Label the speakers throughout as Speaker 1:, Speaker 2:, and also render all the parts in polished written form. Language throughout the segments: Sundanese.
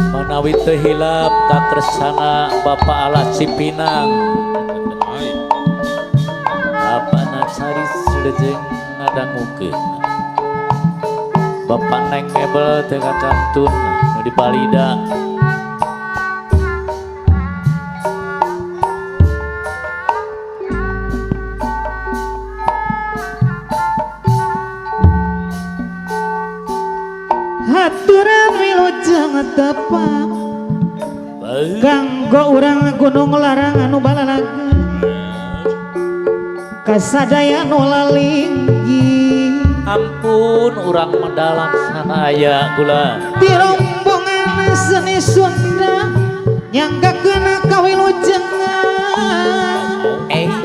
Speaker 1: Manawi teu hilap kakersana Bapak Allah Cipinang. Apana cari lejeng ngadangukeun. Bapak Neng Mebel teu kakantun nu di Balida.
Speaker 2: Haturan wilujeng tepang kanggo urang Gunung Larang anu balalaga kasadaya nu lalinggi.
Speaker 1: Ampun urang mendalam sana aya gula.
Speaker 2: Di rombongan seni Sunda nyanggakeun kawilujengan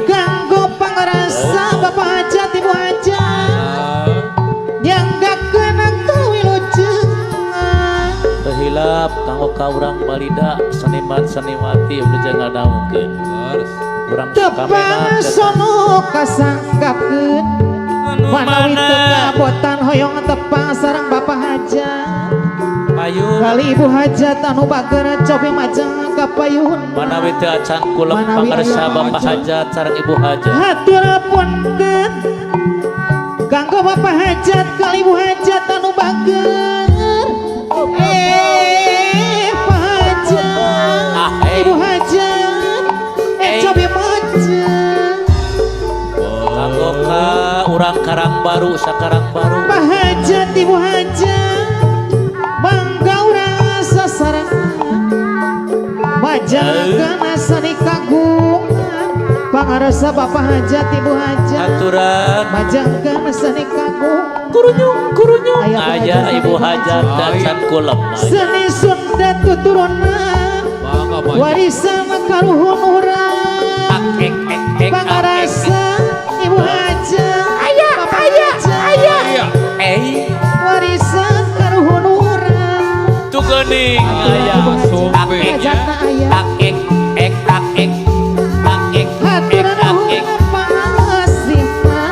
Speaker 2: kanggo pangrasa Bapak Hajat Ibu Hajat nyanggakeun kawilujengan.
Speaker 1: Teu hilap kanggo ka urang Balida seniman seniwati wilujeng ngadangukeun. Urang
Speaker 2: tepang
Speaker 1: Sukamenak
Speaker 2: sono kasanggakeun manawi teu kabotan hoyong tepang sareng Bapak Hajat
Speaker 1: payun
Speaker 2: kali Ibu Hajat anu bager cobi majeng ka payun.
Speaker 1: Manawi teu acan kulem
Speaker 2: Manawi
Speaker 1: pangarsa
Speaker 2: aya
Speaker 1: Bapak Hajat sareng Ibu Hajat.
Speaker 2: Hatur punten kanggo Bapak Hajat kali Ibu Hajat anu bager. Pak Hajat,
Speaker 1: Ah, eh.
Speaker 2: Ibu Hajat, cobi majeng.
Speaker 1: Kanggo ka urang Karang Baru sakarang baru.
Speaker 2: Pak Hajat Ibu Hajat mangga urang sasarengan majengkeun seni kagungan pangarsa Bapak Hajat Ibu Hajat
Speaker 1: Aturan
Speaker 2: majengkeun seni kagungan.
Speaker 1: Kurunyung kurunyung
Speaker 2: Aya Pak
Speaker 1: aya
Speaker 2: Hajat
Speaker 1: Ibu
Speaker 2: sareng
Speaker 1: Hajat acan kulem.
Speaker 2: Seni Sunda tuturunan warisan karuhun urang
Speaker 1: Ak ek ek ek ak ek.
Speaker 2: pangarasa Ibu Hajat aya aya aya
Speaker 1: Eh
Speaker 2: warisan karuhun urang.
Speaker 1: Tuh geuning aya. Ak ek
Speaker 2: Hajatna aya.
Speaker 1: Ak ek ek ak ek ak ek ek
Speaker 2: Haturan
Speaker 1: ak
Speaker 2: nuhun
Speaker 1: ek.
Speaker 2: Pangasihna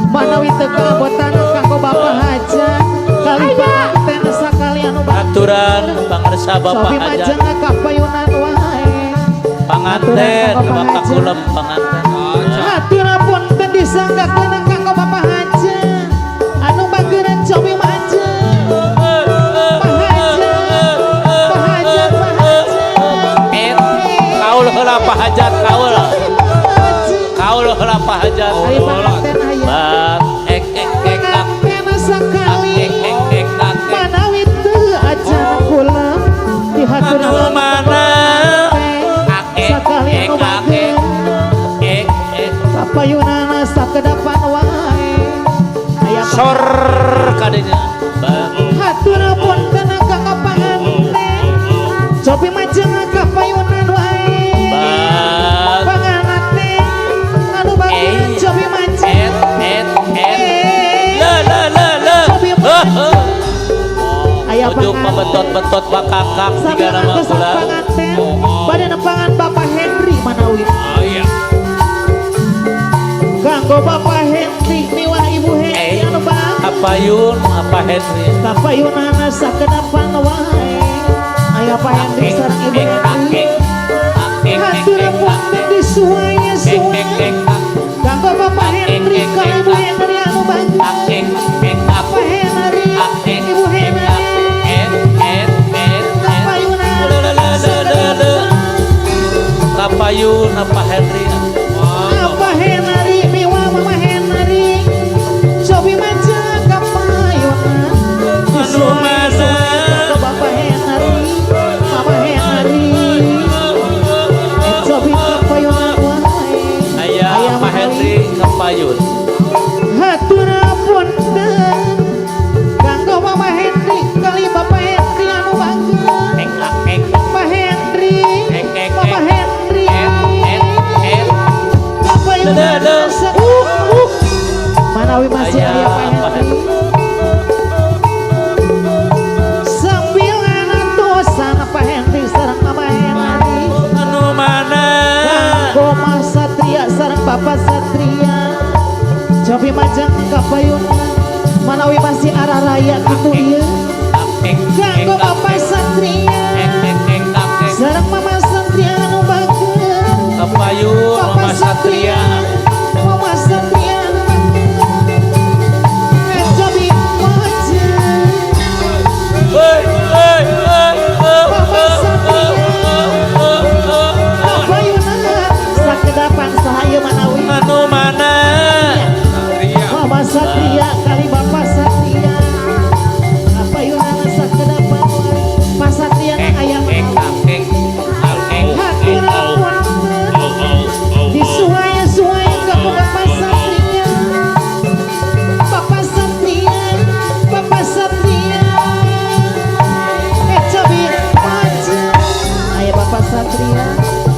Speaker 2: manawi teu kabotan kanggo Bapak Hajat kali panganten sakali anu bager.
Speaker 1: Aturan pangarsa Bapak
Speaker 2: Cobi
Speaker 1: Hajat
Speaker 2: majeng ka payunan wae.
Speaker 1: Panganten Bapak kulem panganten.
Speaker 2: Hatur punten disanggakeun kanggo Bapak Hajat anu bager cobi majeng. Pak Hajat, Pak Hajat, Pak Hajat.
Speaker 1: Et kaul heula Pak Hajat kaul. Kaul heula Pak Hajat.
Speaker 2: Ari panganten aya.
Speaker 1: Bang ek ek ek ak
Speaker 2: Panganten sakali
Speaker 1: ek ek ek ak ek.
Speaker 2: Manawi teu acan kulem dihaturan
Speaker 1: Anu mana? Ak ek
Speaker 2: sakali
Speaker 1: ek
Speaker 2: anu
Speaker 1: ak ek
Speaker 2: bager
Speaker 1: ek ek.
Speaker 2: Kapayunana sakedapan wae aya.
Speaker 1: Sor kadinya. Bang
Speaker 2: Hatur punten kanggo panganten cobi majeng ka payunan wae.
Speaker 1: Bang
Speaker 2: Panganten anu bager
Speaker 1: Eh.
Speaker 2: cobi majeng.
Speaker 1: Et et et le le le le.
Speaker 2: Cobi majeng aya
Speaker 1: Ujung
Speaker 2: panganten.
Speaker 1: pabetot-betot bakakak
Speaker 2: Sambil
Speaker 1: tiga nama
Speaker 2: ngantosan
Speaker 1: kula.
Speaker 2: Panganten bade nempangan Bapak Henry manawi kanggo Bapak Henry miwah Ibu Henry
Speaker 1: Eh.
Speaker 2: anu bager.
Speaker 1: Apayun apa Henry.
Speaker 2: Kapayunana sakedapan wae aya Pak Henry sareng Ibu
Speaker 1: Ek ak
Speaker 2: Henry.
Speaker 1: ek ak ek ek
Speaker 2: Hatur
Speaker 1: ek ak
Speaker 2: punten disuaya
Speaker 1: ek
Speaker 2: suaya
Speaker 1: ek ek ak
Speaker 2: kanggo Bapak Henry kali Ibu Henry anu bager.
Speaker 1: Ak ek ek ak
Speaker 2: Pak Henry
Speaker 1: ak ek
Speaker 2: Ibu
Speaker 1: ek
Speaker 2: Henry
Speaker 1: ak et et et et
Speaker 2: kapayunana
Speaker 1: Le le le le le le. Kapayun apa Henry.
Speaker 2: Apa Henry miwah Mama Henry cobi majeng kapayunana
Speaker 1: Anu mana?
Speaker 2: Bapak Henry Mama Henry cobi kapayunan wae.
Speaker 1: Aya
Speaker 2: Aya
Speaker 1: Pak
Speaker 2: manawi.
Speaker 1: Henry kapayun.
Speaker 2: Hatur punten kanggo Mama Henry kali Bapak Henry anu bager.
Speaker 1: Ek ak ek
Speaker 2: Pak Henry
Speaker 1: ek ek
Speaker 2: Mama
Speaker 1: ek
Speaker 2: Henry
Speaker 1: et et et
Speaker 2: kapayunan
Speaker 1: Le, le.
Speaker 2: Manawi masih
Speaker 1: Aya
Speaker 2: aya Pak
Speaker 1: Pak
Speaker 2: Henry sambil ngantosan Pak Henry sareng Mama Henry
Speaker 1: Anu mana?
Speaker 2: kanggo Mas Satria sareng Bapak Satria cobi majeng kapayunan. Manawi masih arah raya kitu ieu. Kanggo Bapak Satria sareng Mama Satria anu bageur.
Speaker 1: Kapayun
Speaker 2: Bapak
Speaker 1: Mama Satria.
Speaker 2: Mama Satria anu bageur. Cobi majen.
Speaker 1: Hei hei hei.
Speaker 2: Bapak Satria. Kapayunan sakedapan saha ieu manawi.
Speaker 1: Anu mana?
Speaker 2: Mama Satria kali Bapak Satria. Kapayunan sakedapan wae. Pak Satria na aya manawi. Hatur punten. Disuai-suai ke Bapak Satria. Bapak Satria, Bapak Satria. Eh cobi maju. Aya Bapak Satria.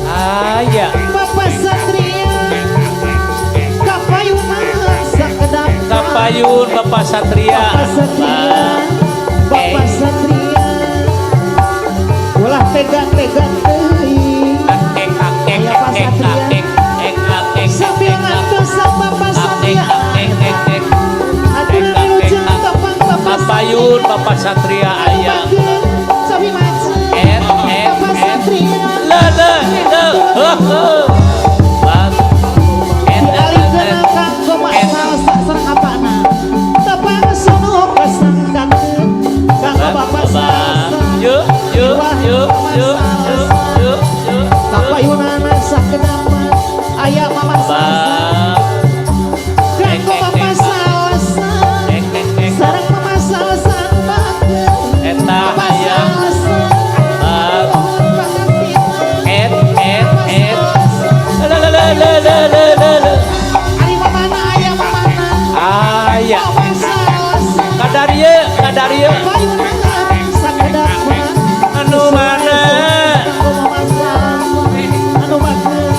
Speaker 1: Aya.
Speaker 2: Bapak Satria. Kapayunan sakedapan.
Speaker 1: Kapayun Bapak Satria.
Speaker 2: Bapak Satria, Bapak Satria. Ulah tegang-tegang teuing. Aya Pak Satria. Sambil ngantos sama Bapak Satria. Aturan wilujeng tepang Bapak
Speaker 1: Kapayun Bapak Satria
Speaker 2: Anu
Speaker 1: aya.
Speaker 2: bageur cobi maju.
Speaker 1: Et et
Speaker 2: Bapak
Speaker 1: et.
Speaker 2: Satria.
Speaker 1: Le le le. Bang. Et et
Speaker 2: Dialihkeun
Speaker 1: et.
Speaker 2: kanggo Mak Salsa sareng apana. Tepang sono kasanggakeun kanggo Bapak Salsa.
Speaker 1: Yuk yuk yuk yuk yuk yuk yuk.
Speaker 2: Kapayunana sakedapan aya Mama Salsa.
Speaker 1: Bang.
Speaker 2: Kanggo Bapak Salsa.
Speaker 1: Ek ek ek.
Speaker 2: Sareng Mama Salsa anu bageur.
Speaker 1: Eta
Speaker 2: Bapak
Speaker 1: aya.
Speaker 2: Salsa.
Speaker 1: Bang.
Speaker 2: Nuhun pangantina.
Speaker 1: Et et
Speaker 2: Bapak
Speaker 1: et.
Speaker 2: Salsa.
Speaker 1: Le le le le le le le le.
Speaker 2: Ari mamana aya mamana.
Speaker 1: Aya.
Speaker 2: Mama Salsa.
Speaker 1: Kadarieu kadarieu.
Speaker 2: Kapayunan sakedapan.
Speaker 1: Anu mana?
Speaker 2: Kanggo Mama Salsa. Anu bageur.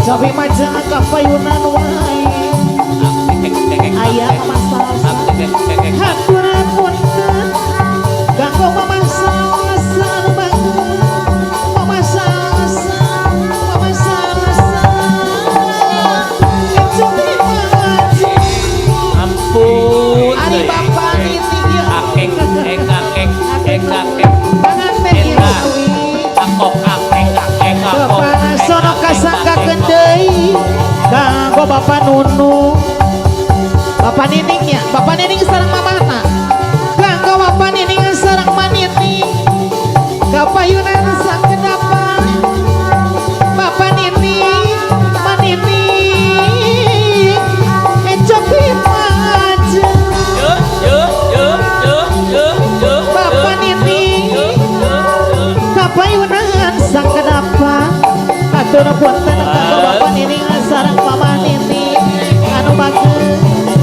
Speaker 2: Cobi majeng kapayunan wae. Aya Mama Salsa. Hatur punten. Kanggo Mama Salsa anu bageur. Mama Salsa, Mama Salsa. Cobi majeng.
Speaker 1: Ampun.
Speaker 2: Ari Bapak Nini ieu.
Speaker 1: Akek ek akek ek akek.
Speaker 2: Panganten ieu
Speaker 1: Eta.
Speaker 2: kuwi.
Speaker 1: Akok akek akek akok.
Speaker 2: Bapak sono kasanggakeun deui kanggo Bapak Nunu. Bapak Nining nya, Bapak Nining sareng mamahna. Kanggo Bapak Nining sareng Manini. Kapayunan sakedapan. Bapak Nining, Manini. Ecopi maju.
Speaker 1: Yuk yuk yuk yuk yuk yuk.
Speaker 2: Bapak Nining.
Speaker 1: Yuk yuk yuk.
Speaker 2: Kapayunan sakedapan. Hatur punten kanggo Bapak Nining sareng Mama Nini. Anu bageur.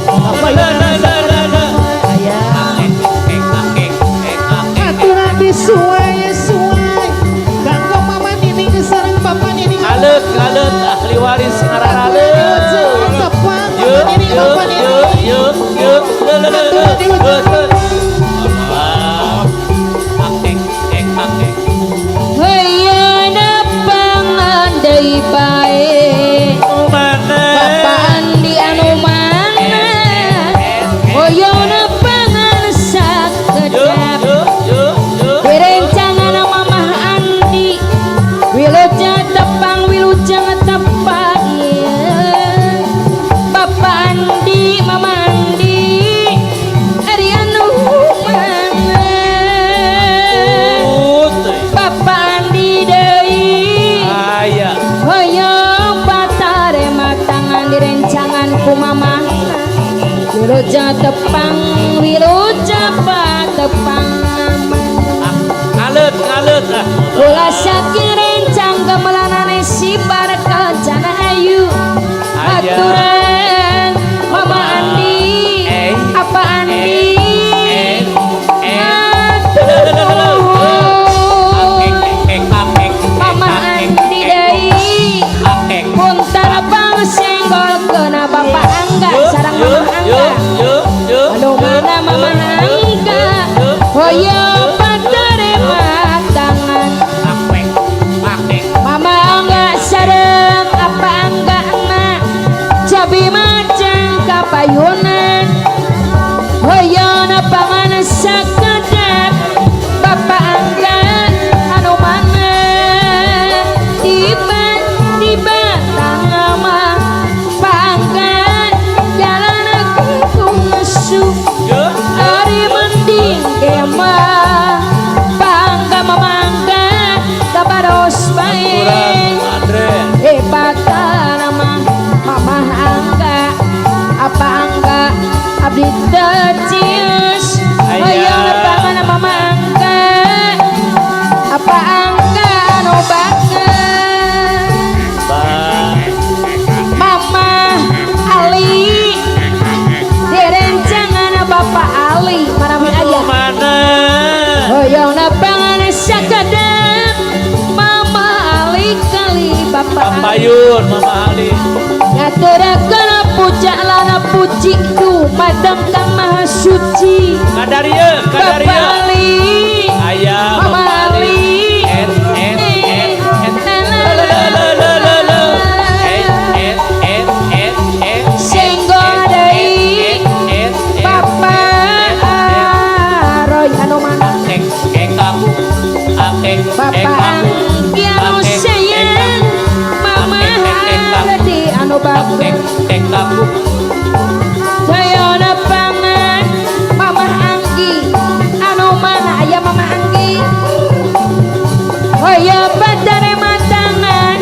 Speaker 2: Kapayunan sakedapan. Aya.
Speaker 1: Akek ek akek ek akek.
Speaker 2: Aturan disuai-suai kanggo Mama Nining sareng Bapak Nining.
Speaker 1: Ngaleut ngaleut ahli waris ngararaleut.
Speaker 2: Tepang Mama
Speaker 1: Yuk
Speaker 2: Nining
Speaker 1: yuk
Speaker 2: Bapak
Speaker 1: yuk
Speaker 2: Nining.
Speaker 1: yuk yuk. Le le le le. Le le. Bang. Akek ek akek.
Speaker 3: Heuyeun nepangan deui bae.
Speaker 1: Anu mana?
Speaker 3: Bapak Andi anu mana? Hoyong nepangan
Speaker 1: Yuk
Speaker 3: sakedap.
Speaker 1: yuk yuk yuk.
Speaker 3: Direncangan Mamah Andi. Wilujeng tepang wilujeng tepang ieu. Bapak Andi Mama Andi ari anu mana?
Speaker 1: Putih.
Speaker 3: Bapak Andi deui.
Speaker 1: Aya.
Speaker 3: Hoyong patarema tangan direncangan ku mamahna. Wilujeng tepang wilujeng patepang.
Speaker 1: Ngaleut ngaleut ah.
Speaker 3: Kula saking rencang gamelanane sibar kencana ayu.
Speaker 1: Aya.
Speaker 3: Aturan Mama Andi,
Speaker 1: Eh.
Speaker 3: apa Andi?
Speaker 1: Eh eh.
Speaker 3: Atur nuhun.
Speaker 1: Akek akek
Speaker 3: Mama Andi deui.
Speaker 1: Akek.
Speaker 3: Punten bang senggol kena Bapak Angga sareng
Speaker 1: Yuk
Speaker 3: Mama
Speaker 1: yuk
Speaker 3: Angga.
Speaker 1: yuk yuk.
Speaker 3: Anu mana Mama Angga? Hoyong paterema tangan.
Speaker 1: Akek akek.
Speaker 3: Mama Angga sareng apa Angga na. Cabi macang kapayunan. Abdi teu cius. Hoyong nepangan Mama Angka. Apa Angka anu bager. Mama Ali direncangan Bapak Ali manawi aya.
Speaker 1: Mana?
Speaker 3: Hoyong nepangan sakedap Mama Ali kali Bapak Ali.
Speaker 1: Pampayun Mama Ali.
Speaker 3: Ngaturakeun puja lana puji dumateng Kang Maha Suci.
Speaker 1: Kadarieu,
Speaker 3: Bapak
Speaker 1: kadarieu.
Speaker 3: Ali.
Speaker 1: Aya
Speaker 3: Mama
Speaker 1: Bapak
Speaker 3: Ali.
Speaker 1: N N N N. Le le le le le le. N N N N N.
Speaker 3: Senggol deui.
Speaker 1: N N.
Speaker 3: Bapak Roy anu mana?
Speaker 1: Ek ek aku. Akek ek
Speaker 3: Bapak
Speaker 1: aku.
Speaker 3: Angki anu sayang. Mama Hardi anu bagus.
Speaker 1: Ek ek aku.
Speaker 3: Saya nepangan Mama Anggi anu mana aya Mama Anggi. Hoya badare matangan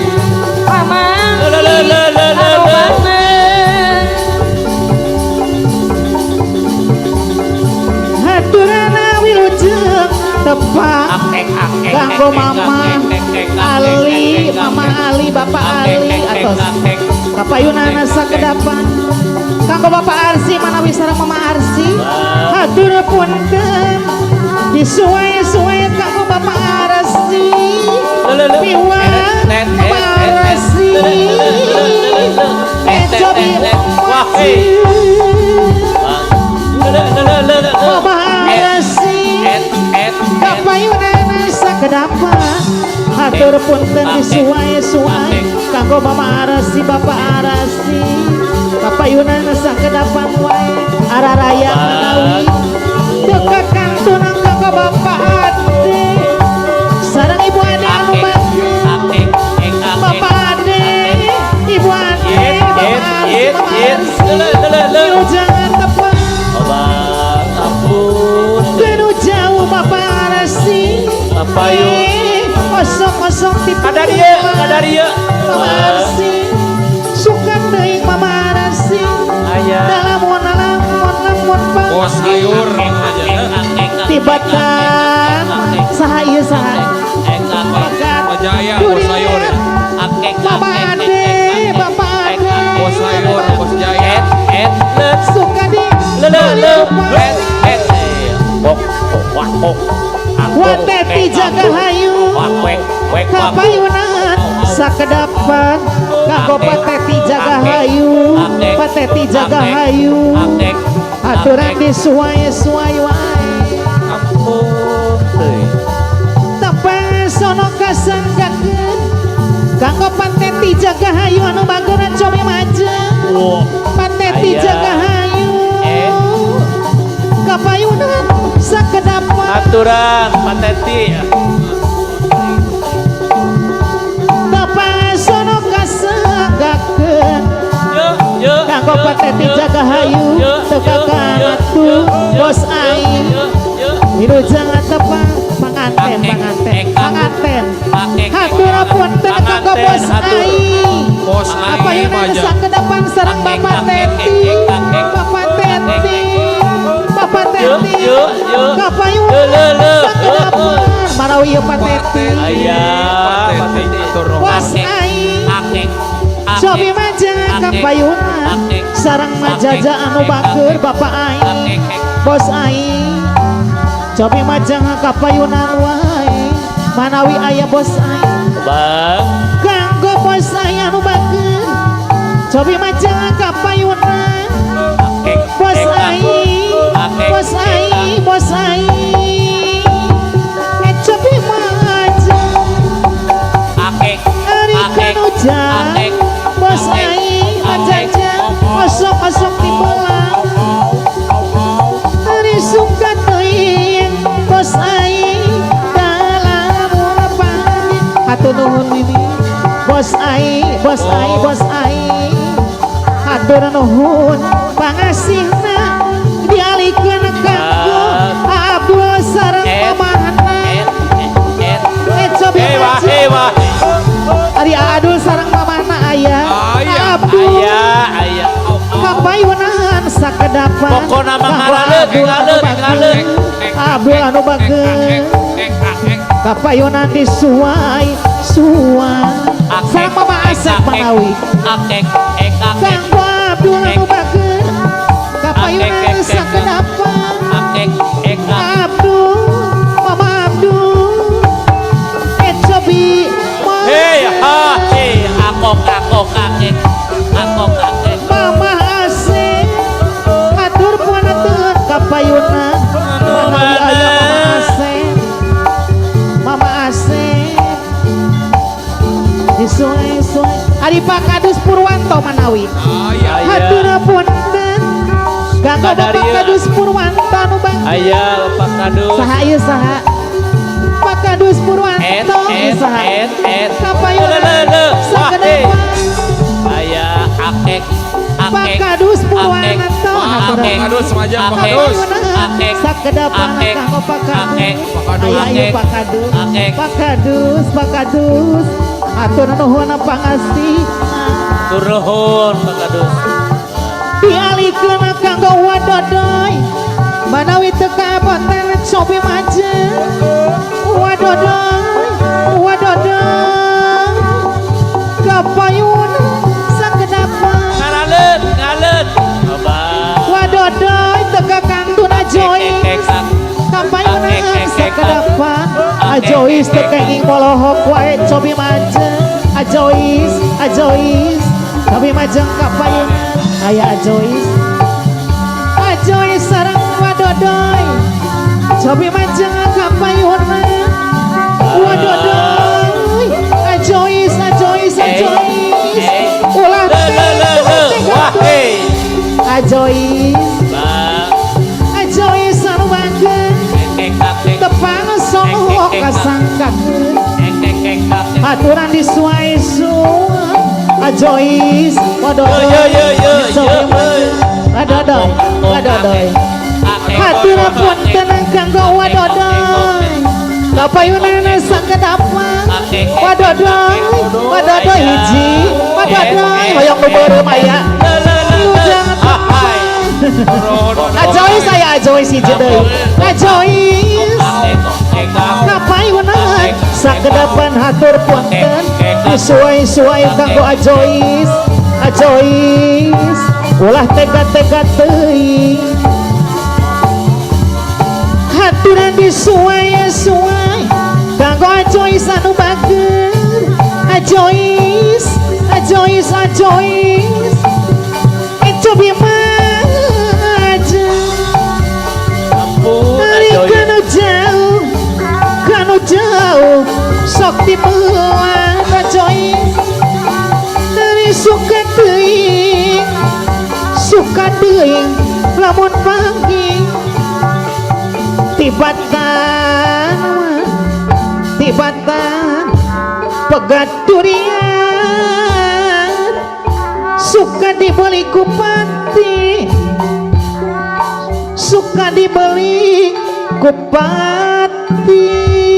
Speaker 3: Mama Anggi anu mana?
Speaker 2: Haturana wilujeng tepang
Speaker 1: Akek akek.
Speaker 2: kanggo Mama Ali, Mama Ali, Bapak Ali atos kapayunana sakedapan kanggo Bapak Arsi manawi sareng Mama Arsi hatur punten disuai-suai kanggo Bapak Arsi piwang Mama Arsi cobi
Speaker 1: Wah, eh.
Speaker 2: Mama Arsi
Speaker 1: N N.
Speaker 2: kapayunana sakedapan hatur punten disuai-suai kanggo Mama Arsi Bapak Arsi kapayunana sakedapan wae araraya manawi teu kakantunan kanggo Bapak Ade sareng Ibu Ade anu bageur Bapak Ade Ibu Ade Bapak Arsi Mama Arsi jangan tepang
Speaker 1: Obat ampun.
Speaker 2: Kenu jauh Bapak Arsi.
Speaker 1: Papayun.
Speaker 2: Kosong-kosong di
Speaker 1: Kadarieu, kadarieu.
Speaker 2: Mama Arsi. Suka teuing Mama Arsi.
Speaker 1: Aya.
Speaker 2: Lamun lamun lamun pang.
Speaker 4: Bos sayur.
Speaker 2: Tibatan saha ieu saha? Bagat.
Speaker 4: Jaya, bos sayur.
Speaker 2: Bapak Ade, Bapak Ade.
Speaker 4: Bos sayur, bos Jaya.
Speaker 1: N N
Speaker 2: Suka di
Speaker 1: le le le N N bok wah bok.
Speaker 2: Wateti jaga hayu. Kapayunan sakedapan kanggo Pateti jaga hayu, Pateti jaga hayu. Aturan disuai-suai wae.
Speaker 1: Ampun teuing.
Speaker 2: Tepe sono kasanggakeun kanggo Pateti jaga hayu anu bageuran cobi majeng.
Speaker 1: Wah.
Speaker 2: Pateti
Speaker 1: Aya.
Speaker 2: jaga hayu. Kapayunan sakedapan
Speaker 1: Aturan Pateti.
Speaker 2: tepe sono kasanggakeun kanggo Pateti jaga hayu teu kakanatu bos aing. Wilujeng tepang panganten panganten panganten hatur punten kanggo bos aing.
Speaker 4: Bos
Speaker 2: Apa
Speaker 4: aing
Speaker 2: yang
Speaker 4: aja.
Speaker 2: sakedapan sareng Bapak Teti, Bapak Teti, Bapak Teti, kapayunan sakedapan manawi ieu Pak Teti.
Speaker 1: Aya
Speaker 4: Pateti. Atur nuhun.
Speaker 2: Bos aing cobi majeng kapayunan sareng majaja anu bageur Bapak aing, bos aing. Cobi majeng kapayunan wae manawi aya bos aing.
Speaker 1: Bang.
Speaker 2: Kanggo bos aing anu bageur cobi majeng kapayunan bos aing, bos aing, bos aing. Cobi majeng ari kanu jang bos aing majaja osok-osok di bola ari suka teuing bos aing dalam padi hatur nuhun mimi bos aing, bos aing, bos aing hatur nuhun pangasihna dialikeun kanggo Abdul sareng mamahna. Cobi
Speaker 1: Hewa, hewa.
Speaker 2: Ari Adul sareng mamahna aya.
Speaker 4: Aya.
Speaker 2: Abdul
Speaker 1: Aya, aya.
Speaker 2: kapayunan sakedapan. Sakedapan.
Speaker 1: Pokona mah ngaleut, ngaleut, ngaleut.
Speaker 2: Abdul anu bager. Kapayunan disuai suai. Sareng Mama Asep manawi.
Speaker 1: Akek ek akek.
Speaker 2: Kanggo Abdul anu bager. Kapayunan sakedapan.
Speaker 1: Akek ek ak.
Speaker 2: Abdul, Mama Abdul. Ecobi.
Speaker 1: Hei ha hei akok akok akek. Akok akek.
Speaker 2: Mama Asep. Atur puanateun kapayunan. Manawi aya Mama Asep. Mama Asep. Disuai-suai. Ari Pak Kadus Purwanto manawi.
Speaker 4: Aya.
Speaker 2: Hatur punten. Kanggo Bapak
Speaker 1: Kadaria.
Speaker 2: Kadus Purwanto anu bang.
Speaker 1: Aya Bapak Kadus.
Speaker 2: Saha ieu saha? Pak Kadus
Speaker 1: Et
Speaker 2: Purwanto
Speaker 1: et
Speaker 2: saha?
Speaker 1: et et.
Speaker 2: Kapayunan
Speaker 1: Le, le, le. Wah, hei.
Speaker 2: sakedapan.
Speaker 1: Aya akek
Speaker 2: Pak
Speaker 1: akek.
Speaker 2: Kadus Purwanto
Speaker 1: Akek.
Speaker 4: Pak Kadus majang Pak Kadus.
Speaker 1: Akek.
Speaker 2: Sakedapan
Speaker 1: Akek.
Speaker 2: kanggo Pak Kadus.
Speaker 1: Akek.
Speaker 4: Pak Kadus.
Speaker 2: Aya ieu Pak Kadus.
Speaker 1: Akek.
Speaker 2: Pak Kadus, Pak Kadus. Atur nuhun pangasti.
Speaker 1: Turun Pak Kadus.
Speaker 2: Dialihkeun kanggo wadodoy. Manawi teu kaboten cobi majeng. Wadodoy, wadodoy. Kapayun sakedapan.
Speaker 1: Ngaleut, ngaleut. Abah.
Speaker 2: Wadodoy teu kakantun ajois. Kapayunan sakedapan. Ajois teu kenging molohok wae cobi majeng. Ajois, ajois. Cobi majeng kapayunan. Aya ajois. Ajois sareng wadodoy. Cobi majeng kapayunan. Wadodoy. Ajois, ajois, ajois. Ulah
Speaker 1: Le le le le. Wah, hei.
Speaker 2: Ajois.
Speaker 1: Ba.
Speaker 2: Ajois anu bager.
Speaker 1: Ekek akek.
Speaker 2: Tepang sono kasangkakeun.
Speaker 1: Ekek ek akek.
Speaker 2: Aturan disuai-suai. Ajois wadodoy.
Speaker 1: Yo yo yo yo yo.
Speaker 2: Wadodoy, wadodoy. Hatur punten kanggo wadodoy. Kapayunan sakedapan. Wadodoy, wadodoy hiji, wadodoy hoyong nu beureum aya. Wilujeng tepang. Ajois aya ajois hiji deui. Ajois. Kapayunan sakedapan hatur punten disuai-suai kanggo ajois. Ajois ulah tega-tega teuing. Haturan disuai-suai kanggo ajois anu bager. Ajois, ajois, ajois. Cobi majeng.
Speaker 1: Ampun
Speaker 2: Ari
Speaker 1: ajois.
Speaker 2: Kanu jauh, sok dibelah ajois. Dari suka teuing, lamun panggih. Tibatan, tibatan, pegat durian. Suka dibeli ku pati, suka dibeli ku pati.